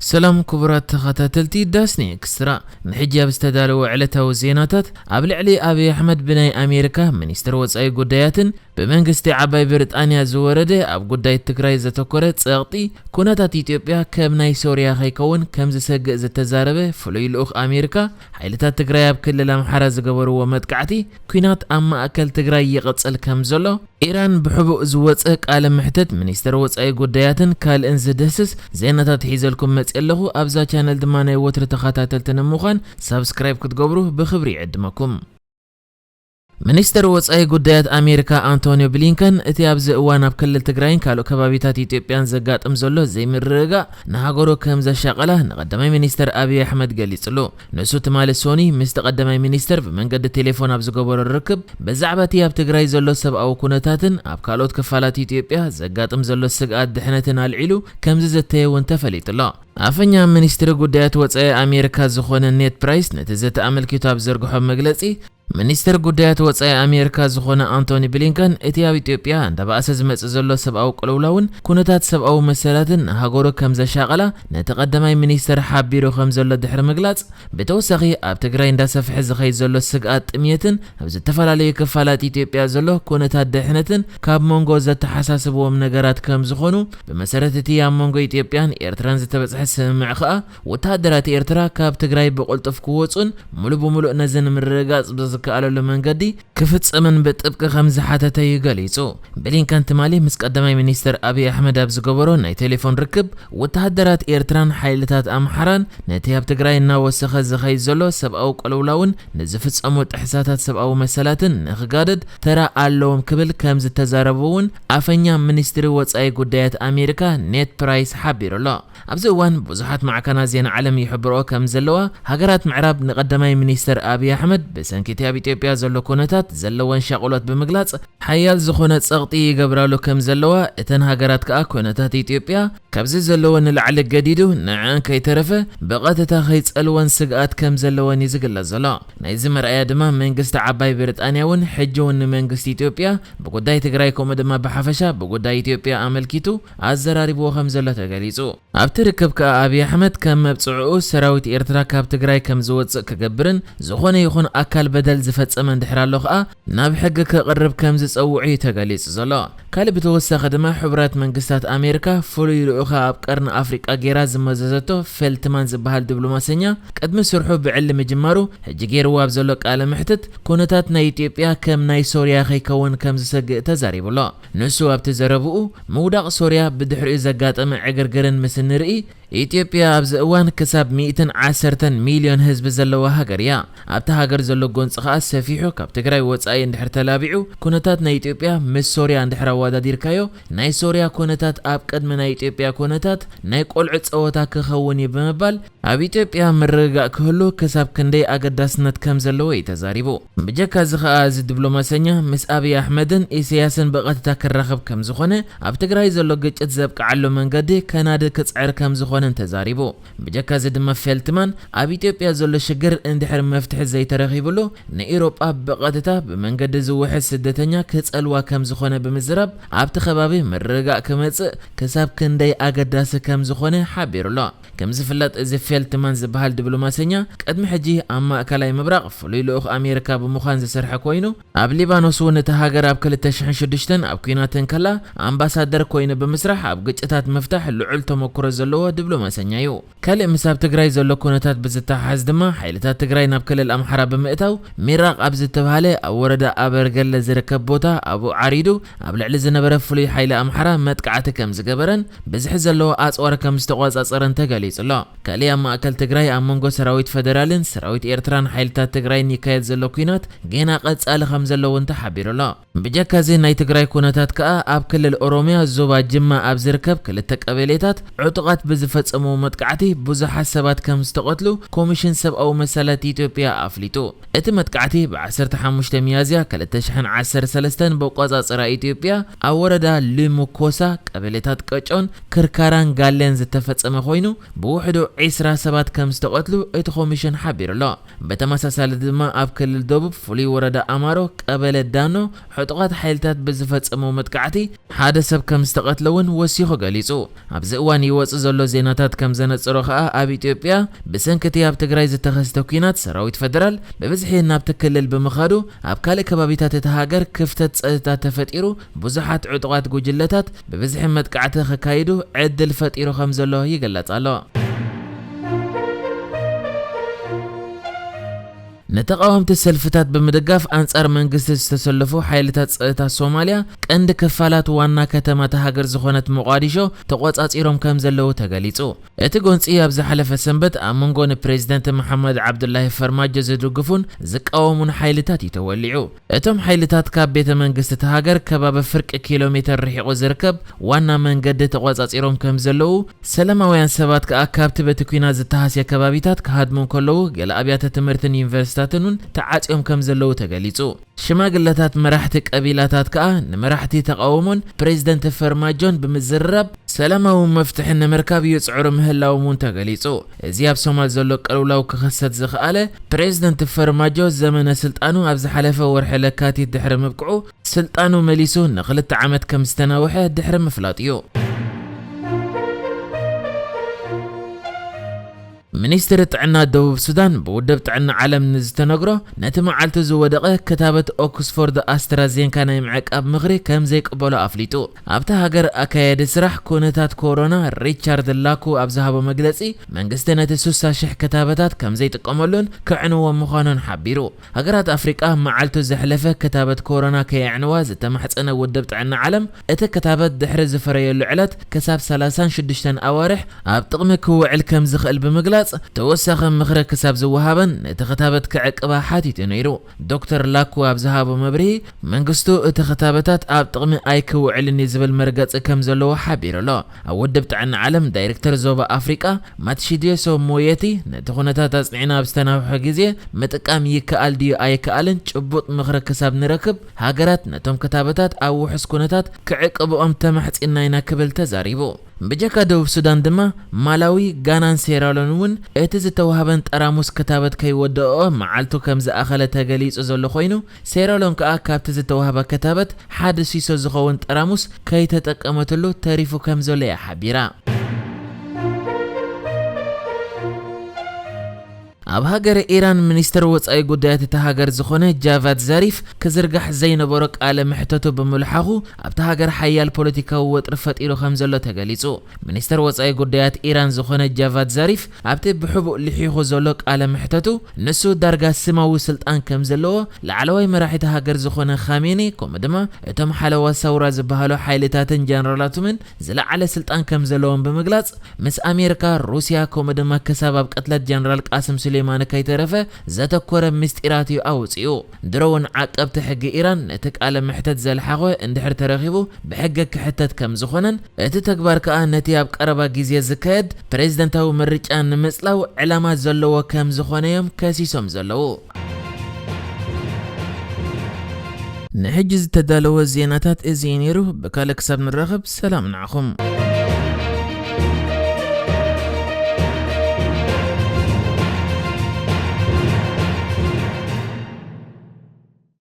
ሰላም ክቡራት ተኸታተልቲ ዳስኒ ኤክስትራ፣ ንሕጂ ኣብ ዝተዳለወ ዕለታዊ ዜናታት፣ ኣብ ልዕሊ ኣብይ ኣሕመድ ብናይ ኣሜሪካ ሚኒስትር ወጻኢ ጉዳያትን ብመንግስቲ ዓባይ ብሪጣንያ ዝወረደ ኣብ ጉዳይ ትግራይ ዘተኮረ ጸቕጢ፣ ኩነታት ኢትዮጵያ ከም ናይ ሶርያ ከይከውን ከም ዝሰግእ ዝተዛረበ ፍሉይ ልኡኽ ኣሜሪካ፣ ሓይልታት ትግራይ ኣብ ክልል ኣምሓራ ዝገበርዎ መጥቃዕቲ፣ ኲናት ኣብ ማእከል ትግራይ ይቕጽል ከም ዘሎ፣ ኢራን ብሕቡእ ዝወጸ ቃለ መሕትት ሚኒስትር ወጻኢ ጉዳያትን ካልእን ዝድህስስ ዜናታት ሒዘልኩም መጽእ ኣለኹ። ኣብዛ ቻነል ድማ ናይ ወትሪ ተኸታተልቲ ንምዃን ሳብስክራይብ ክትገብሩ ብኽብሪ ይዕድመኩም። ሚኒስትር ወጻኢ ጉዳያት ኣሜሪካ ኣንቶኒዮ ብሊንከን እቲ ኣብዚ እዋን ኣብ ክልል ትግራይን ካልእ ከባቢታት ኢትዮጵያን ዘጋጥም ዘሎ ዘይምርግጋእ ንሃገሩ ከም ዘሻቐላ ንቐዳማይ ሚኒስትር ኣብይ ኣሕመድ ገሊጽሉ። ንሱ ትማሊ ሶኒ ምስቲ ቀዳማይ ሚኒስተር ብመንገዲ ቴሌፎን ኣብ ዝገበሮ ርክብ፣ ብዛዕባ እቲ ኣብ ትግራይ ዘሎ ሰብኣዊ ኩነታትን ኣብ ካልኦት ክፋላት ኢትዮጵያ ዘጋጥም ዘሎ ስግኣት ድሕነትን ኣልዒሉ ከም ዝዘተየ እውን ተፈሊጡ ኣሎ። ኣፈኛ ሚኒስትሪ ጉዳያት ወጻኢ ኣሜሪካ ዝኾነ ኔድ ፕራይስ ነቲ ዘተ ኣመልኪቱ ኣብ ዘርግሖ መግለጺ፣ ሚኒስትር ጉዳያት ወጻኢ ኣሜሪካ ዝኾነ ኣንቶኒ ብሊንከን እቲ ኣብ ኢትዮጵያ እንዳባእሰ ዝመጽእ ዘሎ ሰብኣዊ ቅልውላውን ኩነታት ሰብኣዊ መሰላትን ንሃገሩ ከም ዘሻቐላ ነቲ ቀዳማይ ሚኒስተር ሓቢሩ ከም ዘሎ ድሕሪ ምግላጽ፣ ብተወሳኺ፣ ኣብ ትግራይ እንዳሰፍሐ ዝኸይድ ዘሎ ስግኣት ጥምየትን ኣብ ዝተፈላለዩ ክፋላት ኢትዮጵያ ዘሎ ኩነታት ድሕነትን ካብ መንጎ ዘተሓሳስብዎም ነገራት ከም ዝኾኑ፣ ብመሰረት እቲ ኣብ መንጎ ኢትዮጵያን ኤርትራን ዝተበጽሐ ስምምዕ ከኣ፣ ወተሃደራት ኤርትራ ካብ ትግራይ ብቕልጡፍ ክወጹን ሙሉ ብሙሉእ ነዚ ንምርግጋጽ ብዝከኣለሉ መንገዲ ክፍጸምን ብጥብቂ ከም ዝሓተተ እዩ ገሊጹ። ብሊንከን ትማሊ ምስ ቀዳማይ ሚኒስትር ኣብይ ኣሕመድ ኣብ ዝገበሮ ናይ ቴሌፎን ርክብ፣ ወተሃደራት ኤርትራን ሓይልታት ኣምሓራን ነቲ ኣብ ትግራይ እናወሰኸ ዝኸይድ ዘሎ ሰብኣዊ ቅልውላውን ንዝፍጸሙ ጥሕሳታት ሰብኣዊ መሰላትን ንኽጋደድ ተራ ኣለዎም ክብል ከም ዝተዛረቡ እውን ኣፈኛ ሚኒስትሪ ወጻኢ ጉዳያት ኣሜሪካ ኔድ ፕራይስ ሓቢሩ ኣሎ። ኣብዚ እዋን ብዙሓት ማዕከናት ዜና ዓለም ይሕብርኦ ከም ዘለዋ፣ ሃገራት ምዕራብ ንቀዳማይ ሚኒስተር ኣብይ ኣሕመድ ብሰንኪ እቲ ኣብ ኢትዮጵያ ዘሎ ኩነታት ዘለወን ሻቕሎት ብምግላጽ፣ ሓያል ዝኾነ ጸቕጢ ይገብራሉ ከም ዘለዋ፣ እተን ሃገራት ከኣ ኩነታት ኢትዮጵያ ካብዚ ዘለዎ ንላዕሊ ገዲዱ ንዐን ከይተረፈ ብቐጥታ ከይጸልወን ስግኣት ከም ዘለወን እዩ ዝግለጽ ዘሎ። ናይዚ መርኣያ ድማ መንግስቲ ዓባይ ብሪጣንያ እውን ሕጂ እውን ንመንግስቲ ኢትዮጵያ ብጉዳይ ትግራይ ከምኡ ድማ ብሓፈሻ ብጉዳይ ኢትዮጵያ ኣመልኪቱ ኣዘራሪብዎ ከም ዘሎ ተገሊጹ። ኣብቲ ርክብ ከኣ ኣብይ ኣሕመድ ከም መብጽዕኡ ሰራዊት ኤርትራ ካብ ትግራይ ከም ዝወጽእ ክገብርን ዝኾነ ይኹን ኣካል በደል ዝፈጸመ እንድሕር ኣሎ ከኣ ናብ ሕጊ ክቕርብ ከም ዝጸውዕ እዩ ተገሊጹ ዘሎ። ካልእ ብተወሳኺ ድማ ሕቡራት መንግስታት ኣሜሪካ ፍሉይ ልኡኻ ኣብ ቀርኒ ኣፍሪቃ ጌራ ዝመዘዘቶ ፌልትማን ዝበሃል ዲፕሎማሰኛ ቅድሚ ስርሑ ብዕሊ ምጅማሩ ሕጂ ጌርዎ ኣብ ዘሎ ቃለ መሕትት ኩነታት ናይ ኢትዮጵያ ከም ናይ ሶርያ ከይከውን ከም ዝሰግእ ተዛሪቡ ኣሎ። ንሱ ኣብቲ ዘረብኡ ምውዳቕ ሶርያ ብድሕሪኡ ዘጋጠመ ዕግርግርን ምስ እንርኢ ኢትዮጵያ ኣብዚ እዋን ክሳብ ሚእትን ዓሰርተን ሚልዮን ህዝቢ ዘለዋ ሃገር እያ። ኣብታ ሃገር ዘሎ ጎንፂ ከኣ ሰፊሑ ካብ ትግራይ ወፃኢ እንድሕር ተላቢዑ፣ ኩነታት ናይ ኢትዮጵያ ምስ ሶርያ እንድሕር ኣወዳዲርካዮ፣ ናይ ሶርያ ኩነታት ኣብ ቅድሚ ናይ ኢትዮጵያ ኩነታት ናይ ቆልዑ ፀወታ ክኸውን እዩ ብምባል፣ ኣብ ኢትዮጵያ ምርግጋእ ክህሉ ክሳብ ክንደይ ኣገዳስነት ከም ዘለዎ እዩ ተዛሪቡ። ብጀካ እዚ ከኣ እዚ ዲፕሎማሰኛ ምስ ኣብይ ኣሕመድን ኢሳያስን ብቐጥታ ክራኸብ ከም ዝኾነ፣ ኣብ ትግራይ ዘሎ ግጭት ዘብቅዓሉ መንገዲ ከናዲ ክጽዕር ከም ዝኾነን ተዛሪቡ። ብጀካ እዚ ድማ ፌልትማን ኣብ ኢትዮጵያ ዘሎ ሽግር እንድሕር መፍትሒ ዘይተረኺብሉ ንኤውሮጳ ብቐጥታ ብመንገዲ ዝውሕዝ ስደተኛ ክጸልዋ ከም ዝኾነ ብምዝራብ ኣብቲ ከባቢ ምርግጋእ ክመጽእ ክሳብ ክንደይ ኣገዳሲ ከም ዝኾነ ሓቢሩ ኣሎ። ከም ዝፍለጥ እዚ ፌልትማን ዝበሃል ዲፕሎማሰኛ ቅድሚ ሕጂ ኣብ ማእከላይ ምብራቕ ፍሉይ ልኡኽ ኣሜሪካ ብምዃን ዝሰርሐ ኮይኑ ኣብ ሊባኖስ እውን እታ ሃገር ኣብ ክልተ ሽሕን ሽዱሽተን ኣብ ኲናት እንከላ ኣምባሳደር ኮይኑ ብምስራሕ ኣብ ግጭታት ምፍታሕ ልዑል ተመክሮ ዘለዎ ዲፕሎማሰኛ እዩ። ካልእ ምስ ኣብ ትግራይ ዘሎ ኩነታት ብዝተሓሓዝ ድማ ሓይልታት ትግራይ ናብ ክልል ኣምሓራ ብምእታው ሚራቕ ኣብ ዝተባህለ ኣብ ወረዳ ኣበርገለ ዝርከብ ቦታ ኣብኡ ዓሪዱ ኣብ ልዕሊ ዝነበረ ፍሉይ ሓይሊ ኣምሓራ መጥቃዕቲ ከም ዝገበረን ብዝሒ ዘለዎ ኣፅዋር ከም ዝተቆፃፀረን ተገሊፁ ኣሎ። ካልእ ኣብ ማእከል ትግራይ ኣብ መንጎ ሰራዊት ፈደራልን ሰራዊት ኤርትራን ሓይልታት ትግራይን ይካየድ ዘሎ ኲናት ጌና ቀጻሊ ከም ዘሎ እውን ተሓቢሩ ኣሎ። ብጀካ እዚ ናይ ትግራይ ኩነታት ከኣ ኣብ ክልል ኦሮምያ ዞባ ጅማ ኣብ ዝርከብ ክልተ ቀበሌታት ዕጡቓት ብዝፈጸምዎ መጥቃዕቲ ብዙሓት ሰባት ከም ዝተቐትሉ ኮሚሽን ሰብኣዊ መሰላት ኢትዮጵያ ኣፍሊጡ። እቲ መጥቃዕቲ ብ ዓሰርተ ሓሙሽተ ሚያዝያ ክልተ ሽሕን ዓሰርተ ሰለስተን ብኣቆጻጽራ ኢትዮጵያ ኣብ ወረዳ ሊሙ ኮሳ ቀበሌታት ቀጮን ክርካራን ጋሌን ዝተፈጸመ ኮይኑ ብውሕዱ ዒስራ ሰባት ከም ዝተቐትሉ እቲ ኮሚሽን ሓቢሩ ኣሎ። ብተመሳሳሊ ድማ ኣብ ክልል ደቡብ ፍሉይ ወረዳ ኣማሮ ቀበሌ ዳኖ ዕጡቓት ሓይልታት ብዝፈጸመው መጥቃዕቲ ሓደ ሰብ ከም ዝተቐትለ እውን ወሲኹ ገሊጹ። ኣብዚ እዋን ይወጽእ ዘሎ ዜና ናታት ከም ዘነጽሮ ከኣ፣ ኣብ ኢትዮጵያ ብሰንኪ እቲ ኣብ ትግራይ ዝተኸስተ ኲናት፣ ሰራዊት ፈደራል ብብዝሒ ናብቲ ክልል ብምኻዱ፣ ኣብ ካልእ ከባቢታት እታ ሃገር ክፍተት ጸጥታ ተፈጢሩ፣ ብዙሓት ዕጡቓት ጉጅለታት ብብዝሒ መጥቃዕቲ ክካይዱ ዕድል ፈጢሩ ከም ዘሎ ይግለጽ ኣሎ። ንተቓወምቲ ሰልፍታት ብምድጋፍ ኣንጻር መንግስቲ ዝተሰለፉ ሓይልታት ጸጥታ ሶማልያ፣ ቀንዲ ክፋላት ዋና ከተማ እታ ሃገር ዝኾነት ሞቓዲሾ ተቖጻጺሮም ከም ዘለዉ ተገሊጹ። እቲ ጎንጺ ኣብ ዝሓለፈ ሰንበት ኣብ መንጎ ንፕሬዝደንት መሓመድ ዓብዱላሂ ፈርማጆ ዝድግፉን ዝቃወሙን ሓይልታት እዩ ተወሊዑ። እቶም ሓይልታት ካብ ቤተ መንግስቲ እታ ሃገር ከባቢ ፍርቂ ኪሎ ሜተር ርሒቑ ዝርከብ ዋና መንገዲ ተቖጻጺሮም ከም ዘለዉ፣ ሰላማውያን ሰባት ከኣ ካብቲ በቲ ኲናት ዝተሃስየ ከባቢታት ክሃድሙ እንከለዉ፣ ገለ ኣብያተ ትምህርትን ዩኒቨርሲታትን እውን ተዓጽዮም ከም ዘለዉ ተገሊጹ። ሽማግለታት መራሕቲ ቀቢላታት ከኣ ንመራሕቲ ተቓውሞን ፕሬዝደንት ፈርማጆን ብምዝርራብ ሰላማዊ መፍትሒ ንምርካብ ይጽዕሩ ምህላዎም እውን ተገሊጹ። እዚ ኣብ ሶማል ዘሎ ቅልውላው ክኽሰት ዝኸኣለ፣ ፕሬዝደንት ፈርማጆ ዘመነ ስልጣኑ ኣብ ዝሓለፈ ወርሒ ለካቲት ድሕሪ ምብቅዑ፣ ስልጣኑ መሊሱ ንኽልተ ዓመት ከም ዝተናውሐ ድሕሪ ምፍላጡ እዩ። ሚኒስትሪ ጥዕና ደቡብ ሱዳን ብውድብ ጥዕና ዓለም ንዝተነግሮ ነቲ መዓልቱ ዝወደቐ ክታበት ኦክስፎርድ ኣስትራዜንካ ናይ ምዕቃብ ምኽሪ ከም ዘይቅበሎ ኣፍሊጡ። ኣብታ ሃገር ኣካያዲ ስራሕ ኩነታት ኮሮና ሪቻርድ ላኩ ኣብ ዝሃቦ መግለጺ፣ መንግስቲ ነቲ ስሳ ሽሕ ክታበታት ከም ዘይጥቀመሉን ክዕንዎ ምዃኑን ሓቢሩ። ሃገራት ኣፍሪቃ መዓልቱ ዘሕለፈ ክታበት ኮሮና ከየዕንዋ ዝተማሕጸነ ውድብ ጥዕና ዓለም፣ እቲ ክታበት ድሕሪ ዝፈረየሉ ዕለት ክሳብ ሰላሳን ሽዱሽተን ኣዋርሕ ኣብ ጥቕሚ ክውዕል ከም ዝኽእል ብምግላጽ፣ ተወሳኺ ምኽሪ ክሳብ ዝወሃበን ነቲ ክታበት ክዕቅባ ሓቲቱ ነይሩ። ዶክተር ላኩ ኣብ ዝሃቦ መብርሂ፣ መንግስቱ እቲ ክታበታት ኣብ ጥቕሚ ኣይክውዕልን እዩ ዝብል መርገጺ ከም ዘለዎ ሓቢሩ ኣሎ። ኣብ ውድብ ጥዕና ዓለም ዳይሬክተር ዞባ ኣፍሪቃ ማትሺዲዮሶ ሞየቲ፣ ነቲ ኩነታት ኣጽኒዕና ኣብ ዝተናውሐ ግዜ ምጥቃም ይከኣል ድዩ ኣይከኣልን ጭቡጥ ምኽሪ ክሳብ ንረክብ፣ ሃገራት ነቶም ክታበታት ኣብ ውሑስ ኩነታት ክዕቅብኦም ተማሕጺንና ኢና ክብል ተዛሪቡ። ብጀካ ደቡብ ሱዳን ድማ፣ ማላዊ፣ ጋናን ሴራሎን እውን እቲ ዝተዋህበን ጠራሙስ ክታበት ከይወደኦ መዓልቱ ከም ዝኣኸለ ተገሊጹ ዘሎ ኮይኑ፣ ሴራሎን ከኣ ካብቲ ዝተዋህበ ክታበት ሓደ ሲሶ ዝኸውን ጠራሙስ ከይተጠቀመትሉ ተሪፉ ከም ዘሎ እያ ሓቢራ። ኣብ ሃገረ ኢራን፣ ሚኒስተር ወጻኢ ጉዳያት እታ ሃገር ዝኾነ ጃቫድ ዛሪፍ ክዝርጋሕ ዘይነበሮ ቃለ መሕተቱ ብምልሓኹ፣ ኣብታ ሃገር ሓያል ፖለቲካዊ ወጥሪ ፈጢሩ ከም ዘሎ ተገሊጹ። ሚኒስተር ወጻኢ ጉዳያት ኢራን ዝኾነ ጃቫድ ዛሪፍ፣ ኣብቲ ብሕቡእ ልሒኹ ዘሎ ቃለ መሕተቱ፣ ንሱ ዳርጋ ስማዊ ስልጣን ከም ዘለዎ፣ ላዕለዋይ መራሒ እታ ሃገር ዝኾነ ካሜኒ፣ ከምኡ ድማ እቶም ሓለዋ ሰውራ ዝበሃሉ ሓይልታትን ጀነራላቶምን ዝለዓለ ስልጣን ከም ዘለዎም ብምግላጽ፣ ምስ ኣሜሪካ፣ ሩስያ፣ ከምኡ ድማ ክሳብ ኣብ ቅትለት ጀነራል ቃስም ሱሌማኒ ከይተረፈ ዘተኮረ ምስጢራት እዩ ኣውጺኡ። ድሮ እውን ዓቀብቲ ሕጊ ኢራን ነቲ ቃለ መሕተት ዘልሓቖ እንድሕር ተረኺቡ ብሕጊ ክሕተት ከም ዝኾነን፣ እቲ ተግባር ከኣ ነቲ ኣብ ቀረባ ግዜ ዝካየድ ፕሬዝደንታዊ ምርጫ ንምጽላው ዕላማ ዘለዎ ከም ዝኾነ እዮም ከሲሶም ዘለዉ። ንሕጂ ዝተዳለወ ዜናታት እዚ እዩ ነይሩ። ብካልእ ክሳብ ንራኸብ፣ ሰላም ንዓኹም።